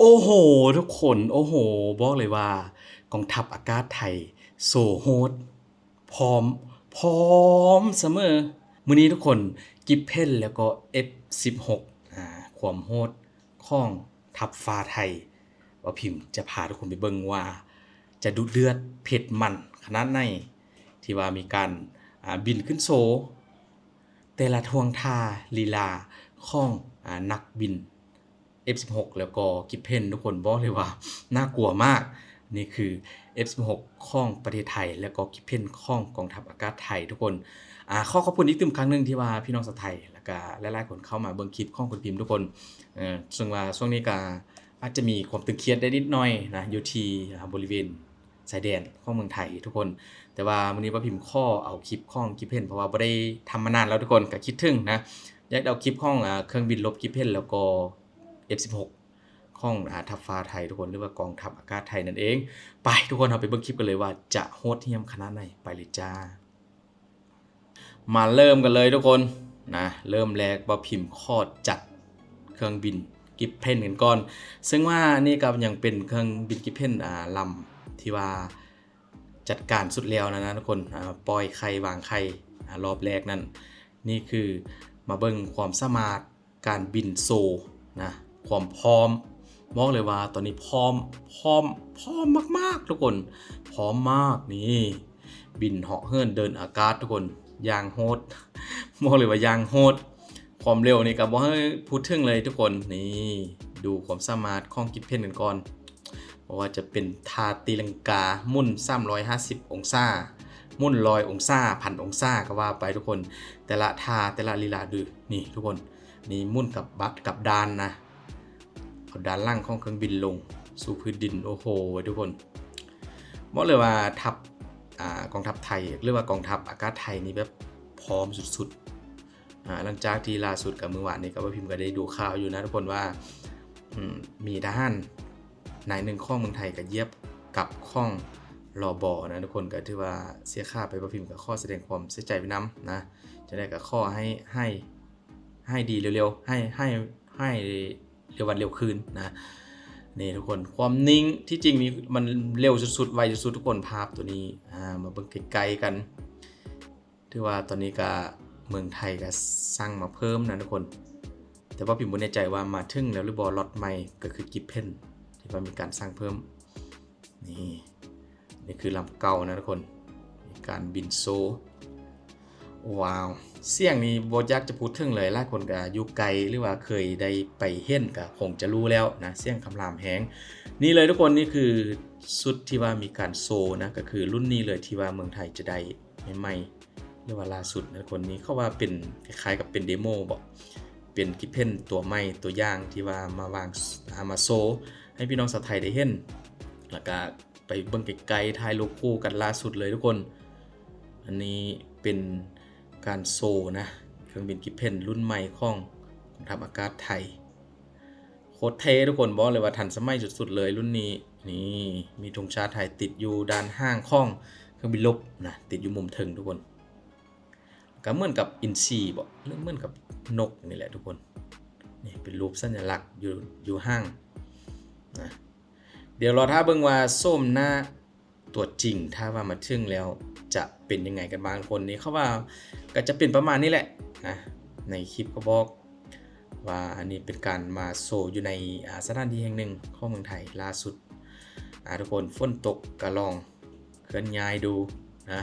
ໂອ້ໂຫ ທຸກຄົນ ໂອ້ໂຫ ບອກເລີຍວ່າກອງທັບອາກາດໄທໂຊໂຫດ ພ້ອມ ພ້ອມສະເໝີ. ມື້ນີ້ທຸກຄົນ ກິບເພນ ແລ້ວກໍ ເອັບສິບຫົກ ອາ ຄວາມໂຫດຂອງທັບຟ້າໄທ ບ່າວພິມຈະພາທຸກຄົນໄປເບິ່ງວ່າຈະດຸເດືອດເຜັດມັນຂະໜາດໃດ ທີ່ວ່າມີການ ອາ ບິນຂຶ້ນໂຊ ແຕ່ລະທ່ວງທ່າລີລາຂອງ ອາ ນັກບິນ ເອັບສິບຫົກ ແລ້ວກໍກິບເພນ ທຸກຄົນ ບອກເລີຍວ່າໜ້າກົວມາກ. ນີ້ຄື ເອັບສິບຫົກ ຂອງປະເທດໄທ ແລ້ວກໍກິບເພນຂອງກອງທັບອາກາດໄທ ທຸກຄົນ. ອາ ຂໍຂອບຄຸນອີກຕື່ມຄັ້ງໜຶ່ງທີ່ວ່າພີ່ນ້ອງຊາວໄທ ແລ້ວກະຫຼາຍໆຄົນເຂົ້າມາເບິ່ງຄລິບຂອງຄຸນພິມ ທຸກຄົນ. ເຊິ່ງວ່າຊ່ວງນີ້ກະອາດຈະມີຄວາມຕຶງຄຽດໄດ້ນິດໜ້ອຍນະ ຢູ່ທີ່ ອາ ບໍລິເວນ ຊາຍແດນຂອງເມືອງໄທທຸກຄົນ. ແຕ່ວ່າມື້ນີ້ບ່າວພິມຂໍເອົາຄລິບຂອງກິບເພນ ເພາະວ່າບໍ່ໄດ້ທຳມານານແລ້ວທຸກຄົນ ກະຄິດເຖິງນະ ຢາກເອົາຄລິບຂອງ ອາ ເຄື່ອງບິນລົບກິບເພນ ແລ້ວກໍ ເອັບສິບຫົກ ຂອງ ອາ ທັບຟ້າໄທທຸກຄົນ ຫຼືວ່າກອງທັບອາກາດໄທນັ້ນເອງ. ໄປ ທຸກຄົນ ເຮົາໄປເບິ່ງຄລິບກັນເລີຍວ່າຈະໂຫດຫ້ຽມຂະໜາດໃດ. ໄປເລີຍຈ້າ. ມາເລີ່ມກັນເລີຍທຸກຄົນນະ ເລີ່ມແລກບ່າວພິມຂໍຈັດເຄື່ອງບິນກິບເພນກັນກ່ອນ ເຊິ່ງວ່ານີ້ກໍຍັງເປັນເຄື່ອງບິນກິບເພນ ອາ ລຳທີ່ວ່າຈັດການສຸດແລ້ວນະ ນະທຸກຄົນ ອາ ປ່ອຍໄຂ່ວາງໄຂ່ ອາ ລອບແລກນັ້ນ. ນີ້ຄືມາເບິ່ງຄວາມສາມາດ ການບິນໂຊນະ ຄວາມພ້ອມ ບອກເລີຍວ່າຕອນນີ້ພ້ອມ ພ້ອມ ພ້ອມມາກໆ ທຸກຄົນ ພ້ອມມາກ. ນີ້ ບິນເຫາະເຫີນເດີນອາກາດທຸກຄົນ ຢ່າງໂຫດ ບອກເລີຍວ່າຢ່າງໂຫດ. ຄວາມເລັວນີ້ກໍບໍ່ໃຫ້ພູດເຖິງເລີຍທຸກຄົນ. ນີ້ ດູຄວາມສາມາດຂອງກິບເພນກັນກ່ອນ ບໍ່ວ່າຈະເປັນທ່າຕີລັງກາໝູນສາມຮ້ອຍຫ້າສິບອົງສາ ໝູນຮ້ອຍອົງສາ ພັນອົງສາກໍວ່າໄປທຸກຄົນ. ແຕ່ລະທ່າ ແຕ່ລະລີລາ ດູ ນີ້ທຸກຄົນ ນີ້ໝູນກັບບະ ກັບດ້ານນະ ເອົາດ້ານຫຼັງຂອງເຄື່ອງບິນລົງສູ່ພື້ນດິນ. ໂອ້ໂຫ ທຸກຄົນ ບອກເລີຍວ່າທັບ ອາ ກອງທັບໄທ ຫຼືວ່າກອງທັບອາກາດໄທນີ້ແບບພ້ອມສຸດໆ. ອາ ຫຼັງຈາກທີ່ລ່າສຸດກໍມື້ວານນີ້ກໍວ່າພິມກໍໄດ້ດູຂ່າວຢູ່ນະທຸກຄົນວ່າ ອືມ ມີທະຫານນາຍໜຶ່ງຂອງເມືອງໄທກໍຢຽບກັບຂອງ ລບ ນະທຸກຄົນ. ກໍຖືວ່າເສຍຂາໄປ ບ່າວພິມກໍຂໍສະແດງຄວາມເສຍໃຈໄປນຳນະ. ຈັ່ງໃດກໍຂໍໃຫ້ ໃຫ້ ໃຫ້ດີເລັວໆ ໃຫ້ ໃຫ້ ໃຫ້ເລັວວັນເລັວຄືນນະ. ນີ້ທຸກຄົນ ຄວາມນິ່ງ ທີ່ຈິງນີ້ມັນເລັວສຸດໆ ໄວສຸດໆ ທຸກຄົນ. ພາບຕົວນີ້ ອາ ມາເບິ່ງໃກ້ໆກັນ. ຖືວ່າຕອນນີ້ກະເມືອງໄທກະສັ່ງມາເພີ່ມນະທຸກຄົນ ແຕ່ວ່າພິມບໍ່ແນ່ໃຈວ່າມາເຖິງແລ້ວຫຼືບໍ່ ລັອດໃໝ່ກໍຄືກິບເພນ ທີ່ວ່າມີການສັ່ງເພີ່ມ. ນີ້ ນີ້ຄືລຳເກົ່ານະທຸກຄົນ ມີການບິນໂຊ. ວ້າວ ສຽງນີ້ບໍ່ຢາກຈະພູດເຖິງເລີຍ ຫຼາຍຄົນກະຢູ່ໄກ ຫຼືວ່າເຄີຍໄດ້ໄປເຫັນກະຄົງຈະຮູ້ແລ້ວນະ ສຽງຄຳລາມແຮງ. ນີ້ເລີຍທຸກຄົນ ນີ້ຄືຊຸດທີ່ວ່າມີການໂຊນະ ກໍຄືລຸ້ນນີ້ເລີຍທີ່ວ່າເມືອງໄທຈະໄດ້ໃໝ່ໆ ຫຼືວ່າລ່າສຸດນະທຸກຄົນ. ນີ້ເຂົາວ່າເປັນ ຄ້າຍໆກັບເປັນເດໂມບໍ ເປັນກິບເພນຕົວໃໝ່ຕົວຢ່າງທີ່ວ່າມາວາງ ອາ ມາໂຊໃຫ້ພີ່ນ້ອງຊາວໄທໄດ້ເຫັນ ແລ້ວກະໄປເບິ່ງໃກ້ໆ ຖ່າຍຮູບຄູ່ກັນລ່າສຸດເລີຍທຸກຄົນ. ອັນນີ້ເປັນການໂຊນະ ເຄື່ອງບິນກິບເພນລຸ້ນໃໝ່ຂອງກອງທັບອາກາດໄທ. ໂຄດເທ່ທຸກຄົນ ບອກເລີຍວ່າທັນສະໄໝສຸດໆເລີຍລຸ້ນນີ້. ນີ້ ມີທຸງຊາດໄທຕິດຢູ່ດ້ານຫາງຂອງເຄື່ອງບິນລົບນະ ຕິດຢູ່ມຸມເທິງທຸກຄົນ. ກໍເໝືອນກັບອິນຊີບໍ ຫຼືເໝືອນກັບນົກນີ້ແຫຼະທຸກຄົນ. ນີ້ເປັນຮູບສັນຍະລັກຢູ່ ຢູ່ຫາງນະ. ດຽວລໍຖ້າເບິ່ງວ່າໂສມໜ້າຕົວຈິງ ຖ້າວ່າມາເຖິງແລ້ວຈະເປັນຍັງໄງກັນບ້າງທຸກຄົນ. ນີ້ເຂົາວ່າກໍຈະເປັນປະມານນີ້ແຫຼະນະ ໃນຄລິບກໍບອກວ່າອັນນີ້ເປັນການມາໂຊຢູ່ໃນ ອາ ສະຖານທີ່ແຫ່ງໜຶ່ງຂອງເມືອງໄທລ່າສຸດ. ອາ ທຸກຄົນ ຝົນຕົກກໍລອງເຄື່ອນຍ້າຍດູນະ.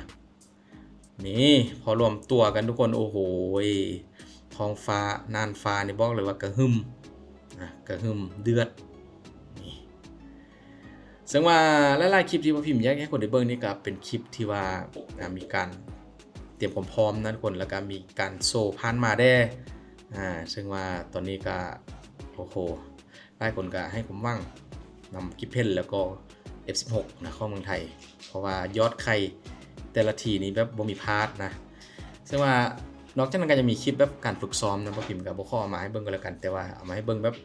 ນີ້ ພໍລວມຕົວກັນທຸກຄົນ ໂອ້ໂຫ ທ້ອງຟ້າ ນ່ານຟ້ານີ້ບອກເລີຍວ່າກະຫຶ່ມນະ ກະຫຶ່ມເດືອດ. ນີ້ ເຊິ່ງວ່າຫຼາຍໆຄລິບທີ່ບ່າວພິມຢາກໃຫ້ຄົນໄດ້ເບິ່ງນີ້ກໍເປັນຄລິບທີ່ວ່າ ອາ ມີການຕຽມຄວາມພ້ອມນະທຸກຄົນ ແລ້ວກໍມີການໂຊຜ່ານມາແດ່. ອາ ເຊິ່ງວ່າຕອນນີ້ກໍ ໂອ້ໂຫ ຫຼາຍຄົນກໍໃຫ້ຄວາມຫວັງນຳກິບເພນ ແລ້ວກໍ ເອັບສິບຫົກ ນະ ຂອງເມືອງໄທ ເພາະວ່າຍອດໄຂ່ແຕ່ລະທີນີ້ແບບບໍ່ມີພາດນະ. ເຊິ່ງວ່ານອກຈາກນັ້ນກໍຍັງມີຄລິບແບບການຝຶກຊ້ອມນະ ບ່າວພິມກໍບໍ່ຂໍເອົາມາໃຫ້ເບິ່ງກໍແລ້ວກັນ ແຕ່ວ່າເອົາມາໃຫ້ເບິ່ງແບບ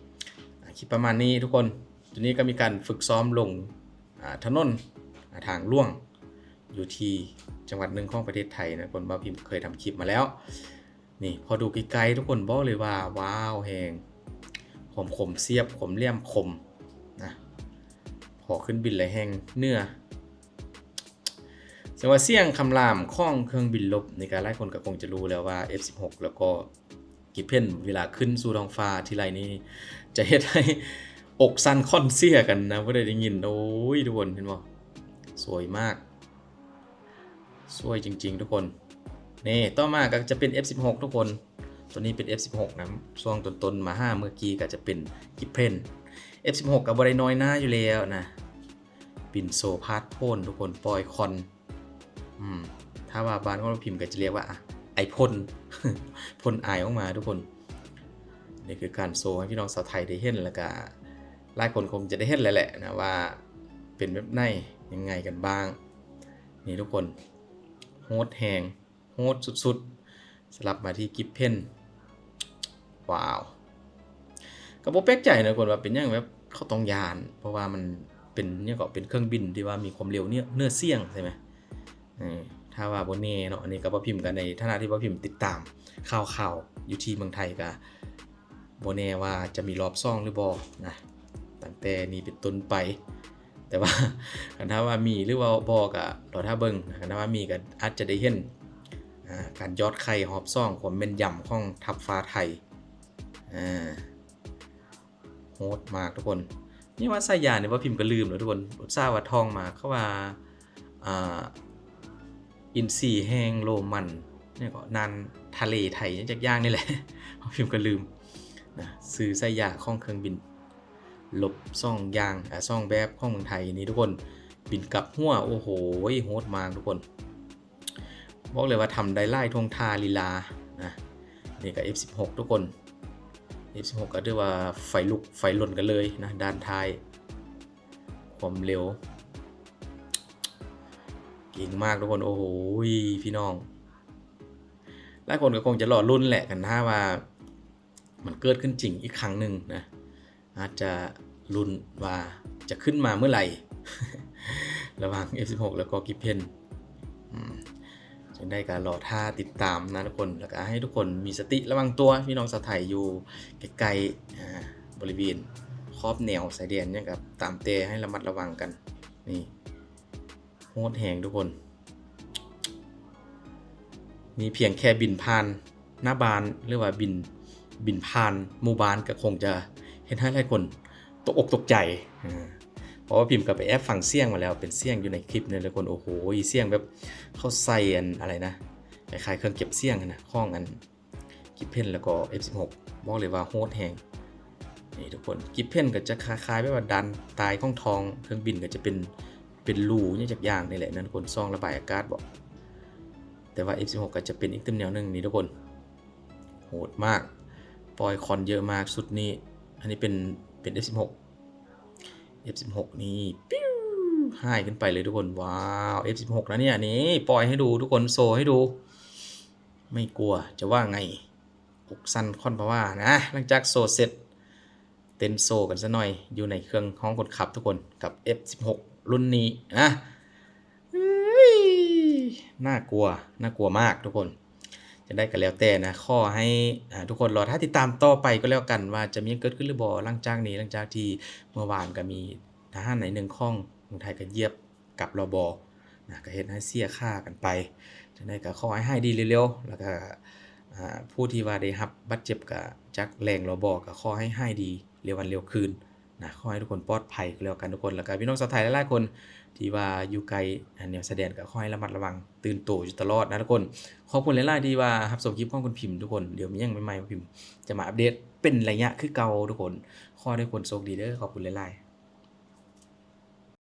ອາ ຄລິບປະມານນີ້ທຸກຄົນ. ຕົວນີ້ກໍມີການຝຶກຊ້ອມລົງ ອາ ຖະໜົນ ອາ ທາງຫຼວງ ຢູ່ທີ່ຈັງຫວັດໜຶ່ງຂອງປະເທດໄທນະທຸກຄົນ ບ່າວພິມເຄີຍທຳຄລິບມາແລ້ວ. ນີ້ ພໍດູໃກ້ໆ ທຸກຄົນ ບອກເລີຍວ່າ ວ້າວແຮງ ຄວາມຄົມສຽບ ຄວາມແຫຼມຄົມ ຂໍຂຶ້ນບິນແລະແຮ່ງເໜືອ. ແສດງວ່າສຽງຄຳລາມຂອງເຄື່ອງບິນລົບນີ້ກະຫຼາຍຄົນກະຄົງຈະຮູ້ແລ້ວວ່າ ເອັຟສິບຫົກ ແລ້ວກໍກິບເພນ ເວລາຂຶ້ນສູ່ທ້ອງຟ້າທີໄລນີ້ ຈະເຮັດໃຫ້ອົກສັ່ນຂວັນເສຍກັນນະ ບໍ່ໄດ້ໄດ້ຍິນ. ໂອ້ຍ ທຸກຄົນເຫັນບໍ່? ສວຍມາກ ສວຍຈິງໆ ທຸກຄົນ. ນີ້ ຕໍ່ມາກໍຈະເປັນ ເອັຟສິບຫົກ ທຸກຄົນ. ຕົວນີ້ເປັນ ເອັຟສິບຫົກ ນະ ຊ່ວງຕົ້ນໆ ມາຫາເມື່ອກີ້ກໍຈະເປັນກິບເພນ. ເອັຟສິບຫົກ ກໍບໍ່ໄດ້ນ້ອຍໜ້າຢູ່ແລ້ວນະ ບິນໂຊພາດໂພນ ທຸກຄົນ ປ່ອຍຄວັນ. ອືມ ຖ້າວ່າບ້ານຂອງນ້ອງພິມກໍຈະລຽກວ່າ ອາ ໄອພົນ ພົນອາຍອອກມາ ທຸກຄົນ. ນີ້ຄືການໂຊໃຫ້ພີ່ນ້ອງຊາວໄທໄດ້ເຫັນ ແລ້ວກະຫຼາຍຄົນຄົງຈະໄດ້ເຫັນແລ້ວແຫຼະນະ ວ່າເປັນແບບໃດ ຍັງໄງກັນບ້າງ. ນີ້ ທຸກຄົນ ໂຫດແຮງ ໂຫດສຸດໆ. ສະຫຼັບມາທີ່ກິບເພນ ວ້າວ ກໍບໍ່ແປກໃຈນະ ທຸກຄົນ ວ່າເປັນຫຍັງແບບເຂົາຕ້ອງຢ້ານ ເພາະວ່າມັນເປັນຫຍັງເກາະ ເປັນເຄື່ອງບິນທີ່ວ່າມີຄວາມເລັວເໜືອ ເໜືອສຽງ ໃຊ່ໄໝ? ເອີ ຖ້າວ່າບໍ່ແນ່ເນາະ ອັນນີ້ກໍບໍ່ພິມ ກໍໃນຖານະທີ່ບໍ່ພິມຕິດຕາມຂ່າວໆ ຢູ່ທີ່ເມືອງໄທ ກໍບໍ່ແນ່ວ່າຈະມີລອບສອງຫຼືບໍ່ນະ ຕັ້ງແຕ່ນີ້ເປັນຕົ້ນໄປ. ແຕ່ວ່າຄັນຖ້າວ່າມີຫຼືວ່າບໍ່ກໍລໍຖ້າເບິ່ງນະ ຄັນຖ້າວ່າມີກໍອາດຈະໄດ້ເຫັນ ອາ ການຢອດໄຂ່ຮອບສອງ ຄວາມແມ່ນຢຳຂອງທັບຟ້າໄທ. ອາ ໂຫດມາກ ທຸກຄົນ. ນີ້ວ່າສາຍຢານີ້ບໍ່ພິມກໍລືມແລ້ວ ທຸກຄົນ ອຸດສ່າວ່າທ່ອງມາ ເຂົາວ່າ ອາ ອິນຊີແຫ່ງໂລມັນ ຫຍັງເກາະ ນ່ານທະເລໄທ ຫຍັງຈັກຢ່າງນີ້ແຫຼະ ບໍ່ພິມກໍລືມນະ ຊື່ສາຍຢາຂອງເຄື່ອງບິນລົບສອງຢ່າງ ອາ ສອງແບບຂອງເມືອງໄທນີ້ ທຸກຄົນ. ບິນກັບຫົວ ໂອ້ໂຫ ໂຫດມາກ ທຸກຄົນ. ບອກເລີຍວ່າທຳໄດ້ຫຼາຍທ່ວງທ່າລີລານະ. ນີ້ກໍ ເອັຟສິບຫົກ ທຸກຄົນ ເອັຟສິບຫົກ ກໍຖືວ່າໄຟລຸກໄຟລົນກັນເລີຍນະ ດ້ານທ້າຍ ຄວາມເລັວ ເກັ່ງມາກ ທຸກຄົນ. ໂອ້ໂຫ ພີ່ນ້ອງ ຫຼາຍຄົນກໍຄົງຈະລໍລຸ້ນແຫຼະ ຄັນຖ້າວ່າມັນເກີດຂຶ້ນຈິງອີກຄັ້ງໜຶ່ງນະ ອາດຈະລຸ້ນວ່າຈະຂຶ້ນມາເມື່ອໃດ ລະຫວ່າງ ເອັຟສິບຫົກ ແລ້ວກໍກິບເພນ. ອືມ ຈັ່ງໃດກໍລໍຖ້າຕິດຕາມນະ ທຸກຄົນ. ແລ້ວກໍໃຫ້ທຸກຄົນມີສະຕິລະວັງຕົວ ພີ່ນ້ອງຊາວໄທຢູ່ໃກ້ໆ ອາ ບໍລິເວນຂອບແນວຊາຍແດນຫຍັງກໍຕາມແຕ່ ໃຫ້ລະມັດລະວັງກັນ. ນີ້ ໂຫດແຮງ ທຸກຄົນ. ນີ້ພຽງແຄ່ບິນຜ່ານໜ້າບ້ານ ຫຼືວ່າບິນ ບິນຜ່ານໝູ່ບ້ານ ກໍຄົງຈະເຮັດໃຫ້ຫຼາຍຄົນຕົກອົກຕົກໃຈ ເພາະວ່າພິມກໍໄປແອບຟັງສຽງມາແລ້ວ ເປັນສຽງຢູ່ໃນຄລິບນີ້ ຫຼາຍຄົນ ໂອ້ໂຫ ສຽງແບບເຂົາໃສ່ອັນ ອະໄລນະ ຄ້າຍໆເຄື່ອງເກັບສຽງຫັ້ນນະ ຂອງອັນ ກິບເພນ ແລ້ວກໍ ເອັຟສິບຫົກ ບອກເລີຍວ່າໂຫດແຮງ. ນີ້ ທຸກຄົນ ກິບເພນ ກໍຈະຄ້າຍໆແບບວ່າດ້ານທ້າຍຂອງທ້ອງເຄື່ອງບິນກໍຈະເປັນ ເປັນຮູຫຍັງຈັກຢ່າງນີ້ແຫຼະນະ ທຸກຄົນ ຊ່ອງລະບາຍອາກາດບໍ ແຕ່ວ່າ ເອັຟສິບຫົກ ກໍຈະເປັນອີກຕື່ມແນວໜຶ່ງ. ນີ້ ທຸກຄົນ ໂຫດມາກ ປ່ອຍຄວັນເຍອະມາກຊຸດນີ້. ອັນນີ້ເປັນ ເປັນ ເອັຟສິບຫົກ ເອັຟສິບຫົກ ນີ້ ປິວ ຫາຍຂຶ້ນໄປເລີຍ ທຸກຄົນ. ວ້າວ ເອັຟສິບຫົກ ນະເນຍ ນີ້ ປ່ອຍໃຫ້ດູ ທຸກຄົນ ໂຊໃຫ້ດູ. ໄມ່ກົວຈະວ່າໄງ ອົກສັ່ນຂວັນພະວານະ. ຫຼັງຈາກໂຊເສັດ ເຕັ້ນໂຊກັນຊະໜ່ອຍ ຢູ່ໃນເຄື່ອງຫ້ອງຄົນຂັບ ທຸກຄົນ ກັບ ເອັຟສິບຫົກ ລຸ້ນນີ້ນະ. ເອີຍ ໜ້າກົວ ໜ້າກົວມາກ ທຸກຄົນ. ຈັ່ງໃດກໍແລ້ວແຕ່ນະ ຂໍໃຫ້ ອາ ທຸກຄົນລໍຖ້າຕິດຕາມຕໍ່ໄປກໍແລ້ວກັນ ວ່າຈະມີຫຍັງເກີດຂຶ້ນຫຼືບໍ່ ຫຼັງຈາກນີ້ ຫຼັງຈາກທີ່ເມື່ອວານກໍມີທະຫານນາຍໜຶ່ງຂອງເມືອງໄທກໍຢຽບ ກັບລໍບໍ່ນະ ກໍເຮັດໃຫ້ເສຍຂາກັນໄປ. ຈັ່ງໃດກໍຂໍໃຫ້ຫາຍດີເລັວໆ ແລ້ວກໍ ອາ ຜູ້ທີ່ວ່າໄດ້ຮັບບາດເຈັບກະ ຈາກແຮງລໍບໍ່ ກໍຂໍໃຫ້ຫາຍດີເລັວວັນເລັວຄືນນະ. ຂໍໃຫ້ທຸກຄົນປອດໄພກໍແລ້ວກັນ ທຸກຄົນ. ແລ້ວກໍພີ່ນ້ອງຊາວໄທຫຼາຍໆຄົນທີ່ວ່າຢູ່ໃກ້ ອາ ແນວຊາຍແດນ ກໍຂໍໃຫ້ລະມັດລະວັງ ຕື່ນໂຕຢູ່ຕະຫຼອດນະ ທຸກຄົນ. ຂອບຄຸນຫຼາຍໆທີ່ວ່າຮັບຊົມຄລິບຂອງຄຸນພິມ ທຸກຄົນ. ດຽວມີຫຍັງໃໝ່ໆ ພິມຈະມາອັບເດດເປັນໄລຍະຄືເກົ່າ ທຸກຄົນ. ຂໍໃຫ້ທຸກຄົນໂຊກດີເດີ. ຂອບຄຸນຫຼາຍໆ.